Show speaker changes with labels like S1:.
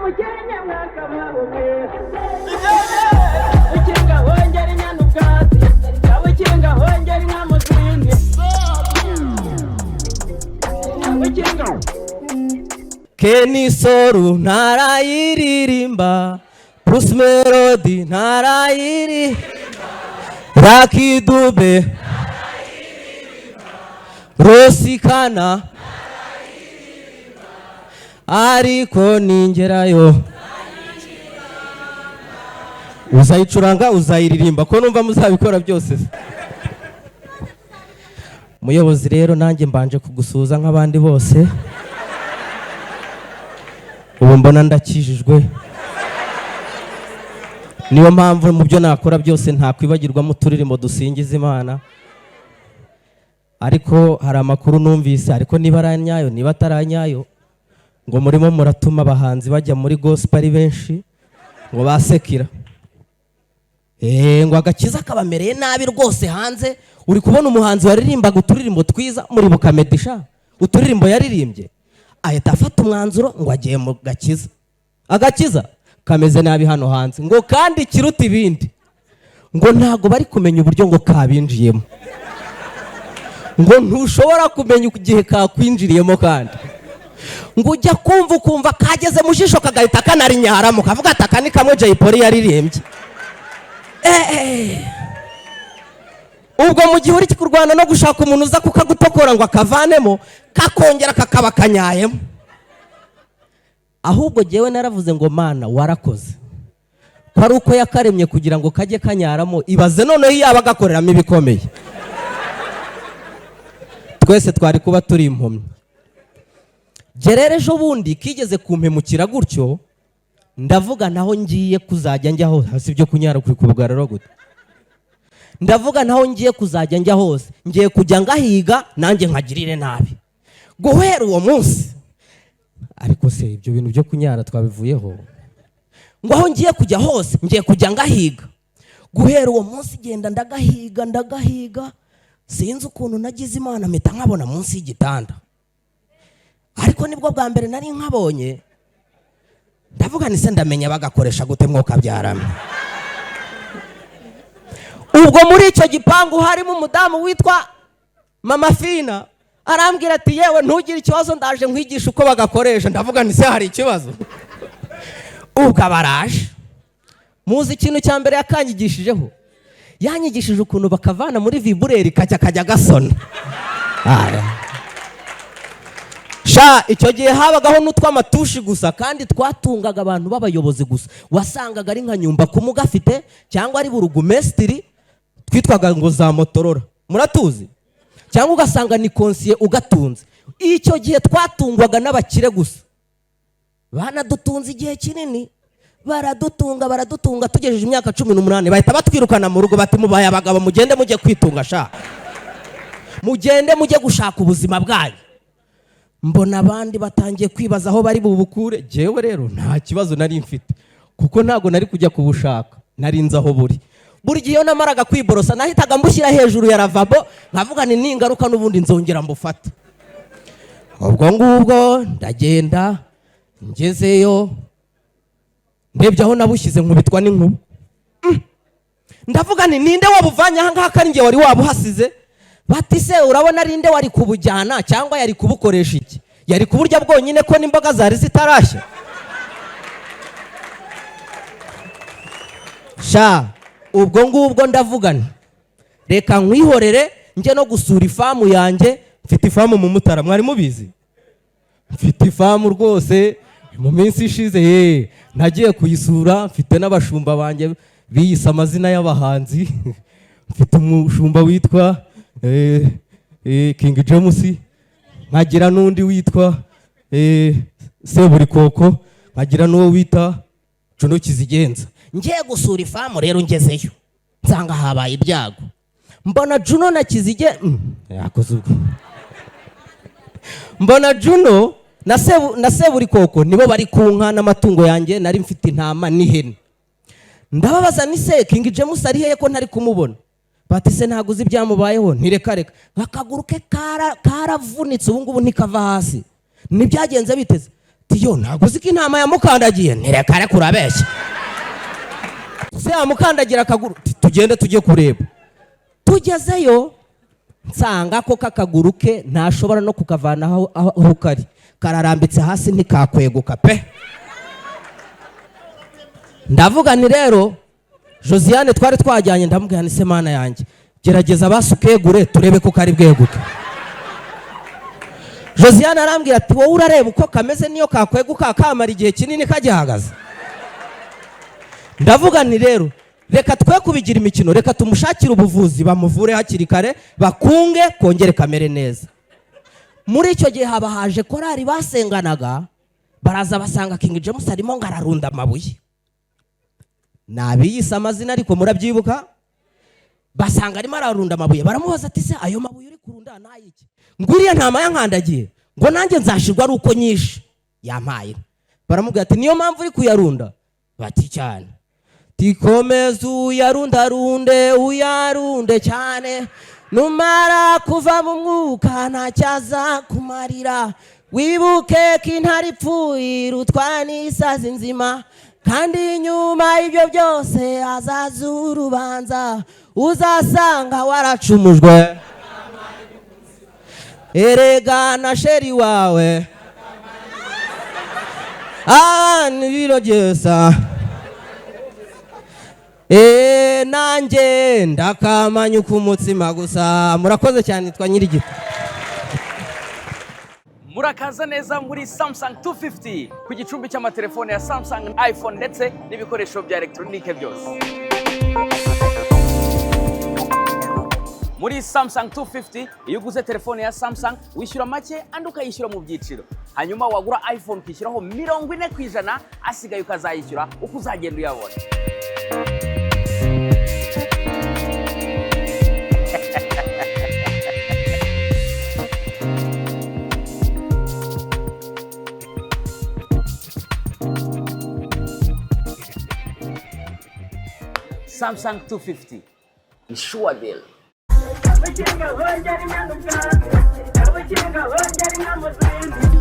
S1: Umukenke mwakabaho mwe. Ukinga hongera inyana ubwatsi, ukinga hongera inka mu zindi, ukinga.
S2: Kenny Sol ntarayiririmba, Bruce Melody ntarayiri, Lucky Dube, Ross Kana, ariko ningerayo uzayicuranga, uzayiririmba, ko numva muzabikora byose se. Muyobozi rero, nanjye mbanje kugusuhuza nk'abandi bose. Ubu mbona ndakijijwe, niyo mpamvu mu byo nakora byose ntakwibagirwamo uturirimbo dusingiza Imana. Ariko hari amakuru numvise, ariko niba ari anyayo, niba atari anyayo, ngo murimo muratuma abahanzi bajya muri gospel ari benshi, ngo basekira. Ngo agakiza kabamereye nabi rwose hanze. Uri kubona umuhanzi waririmbaga uturirimbo twiza, muribuka Medisha, uturirimbo yaririmbye, ahita afata umwanzuro ngo agiye mu gakiza. Agakiza kameze nabi hano hanze, ngo kandi ikiruta ibindi ngo ntabwo bari kumenya uburyo ngo kabinjiyemo, ngo ntushobora kumenya igihe kakwinjiriyemo, kandi ngo ujya kumva ukumva kageze mu jisho, kagahita kanarinyaramo, kavuga ati: "Aka ni kamwe Jay Polly yaririmbye." Ubwo mu gihe uri kurwana no gushaka umuntu uza kukagutokora ngo akavanemo, kakongera kakaba kanyayemo. Ahubwo jyewe naravuze ngo: "Mana, warakoze ko ari uko yakaremye kugira ngo kajye kanyaramo." Ibaze noneho iyo yaba agakoreramo ibikomeye, twese twari kuba turi impumyi. Gerere ejo bundi kigeze kumpemukira gutyo, ndavuga naho ngiye kuzajya njya hose hasi ibyo kunyara kuri kubugarura gute. Ndavuga naho ngiye kuzajya njya hose, ngiye kujya ngahiga nanjye nkagirire nabi. Guhera uwo munsi, ariko se ibyo bintu byo kunyara twabivuyeho, ngo aho ngiye kujya hose ngiye kujya ngahiga. Guhera uwo munsi genda ndagahiga, ndagahiga, sinzi ukuntu nagize Imana mpita nkabona munsi y'igitanda. Ariko nibwo bwa mbere nari nkabonye. Ndavuga ni se ndamenya bagakoresha gute? Mwuka byaramye. Ubwo muri icyo gipangu harimo umudamu witwa Mama Fina, arambwira ati: "Yewe, ntugire ikibazo, ndaje nkwigisha uko bagakoresha." Ndavuga ni se hari ikibazo? Ubwo abaraje. Muzi ikintu cya mbere yakanyigishijeho? Yanyigishije ukuntu bakavana muri vibreur, kajya gasona. Aya. Sha, icyo gihe habagaho n'utw'amatushi gusa, kandi twatungaga abantu b'abayobozi gusa. Wasangaga ari nka nyumba kumuga afite cyangwa ari burugumesitiri, twitwaga ngo za Motorola, muratuzi, cyangwa ugasanga ni konsiye ugatunze. Icyo gihe twatungwaga n'abakire gusa. Banadutunze igihe kinini, baradutunga, baradutunga, tugejeje imyaka 18 bahita batwirukana mu rugo, bati: "Mubaye abagabo, mugende mujye kwitunga sha, mugende mujye gushaka ubuzima bwanyu." Mbona abandi batangiye kwibaza aho bari bubukure. Jyewe rero nta kibazo nari mfite, kuko ntabwo nari kujya kubushaka, nari nzi aho buri. Buri gihe iyo namaraga kwiborosa nahitaga mbushyira hejuru ya lavabo, nkavuga ni ningaruka n'ubundi nzongera mbufate. Ubwo ngubwo ndagenda, ngezeyo ndebye aho nabushyize, nkubitwa n'inkuba. Ndavuga nti: "Ninde wabuvanye aha ngaha, ko ari njye wari wabuhasize?" Bati: "Se urabona ari nde wari kubujyana, cyangwa yari kubukoresha iki? Yari kuburya bwonyine, ko n'imboga zari zitarashya?" Sha, ubwo ngubwo ndavuga nti: "Reka nkwihorere njye no gusura ifamu yanjye." Mfite ifamu mu Mutara, mwari mubizi? Mfite ifamu rwose. Mu minsi ishize ye nagiye kuyisura. Mfite n'abashumba banjye biyise amazina y'abahanzi. Mfite umushumba witwa King James, nkagira n'undi witwa Seburikoko, nkagira n'uwo wita Juno Kizigenza. Ngiye gusura ifamu rero, ngezeyo nsanga habaye ibyago. Mbona Juno na Kizige yakoze ubwo. Mbona Juno na Seburikoko nibo bari ku nka n'amatungo yanjye. Nari mfite intama n'ihene. Ndababaza ni se King James ari hehe, ko ntari kumubona? Bati: "Se ntabwo uzi ibyamubayeho?" Ntireka reka, akaguru ke karavunitse, ubu ngubu ntikava hasi. Ntibyagenze biteze. Tiyo, ntabwo uzi ko intama yamukandagiye? Ntireka, reka, urabeshya. Se yamukandagira akaguru? Ati, tugende tujye kureba. Tugezeyo nsanga ko kakaguru ke ntashobora no kukavana aho kari, kararambitse hasi, ntikakweguka pe. Ndavuga nti rero Josiane twari twajyanye, ndamubwira nti: "Se Mana yanjye, gerageza basi ukegure turebe ko kari bweguke." Josiane arambwira ati: "Wowe urareba uko kameze, niyo kakweguka kamara igihe kinini kagihagaze." Ndavuga nti rero reka twe kubigira imikino, reka tumushakire ubuvuzi, bamuvure hakiri kare, bakunge kongere kamere neza. Muri icyo gihe haba haje korari basenganaga, baraza basanga King James arimo ngo ararunda amabuye. Nabiyise amazina ariko murabyibuka. Basanga arimo ararunda amabuye, baramubaza ati: "Se ayo mabuye uri kurunda ni ayiki?" Ngo: "Iriya ntama yankandagiye, ngo nanjye nzashirwa ari uko nyishe yampaye." Baramubwira ati: "Niyo mpamvu uri kuyarunda?" Bati: "Cyane." Tikomeza uyarundarunde, uyarunde cyane, numara kuva mu mwuka ntacyaza kumarira. Wibuke ko intare ipfuye irutwa n'isazi nzima, kandi nyuma y'ibyo byose hazaza urubanza, uzasanga waracumujwe erega na chéri wawe nibirogesa. Nanjye ndakamanyuka umutsima gusa. Murakoze cyane, nitwa Nyirigito.
S3: Murakaza neza muri Samsung 250, ku gicumbi cy'amatelefone ya Samsung, iPhone ndetse n'ibikoresho bya elegitoronike byose. Muri Samsung 250, iyo uguze telefone ya Samsung wishyura make, andi ukayishyura mu byiciro. Hanyuma wagura iPhone ukishyuraho 40%, asigaye ukazayishyura uko uzagenda uyabona. Samsung 250 ni sure deal.
S1: Abakinga bongera inyana ubwatsi, abakinga bongera inka mu zindi.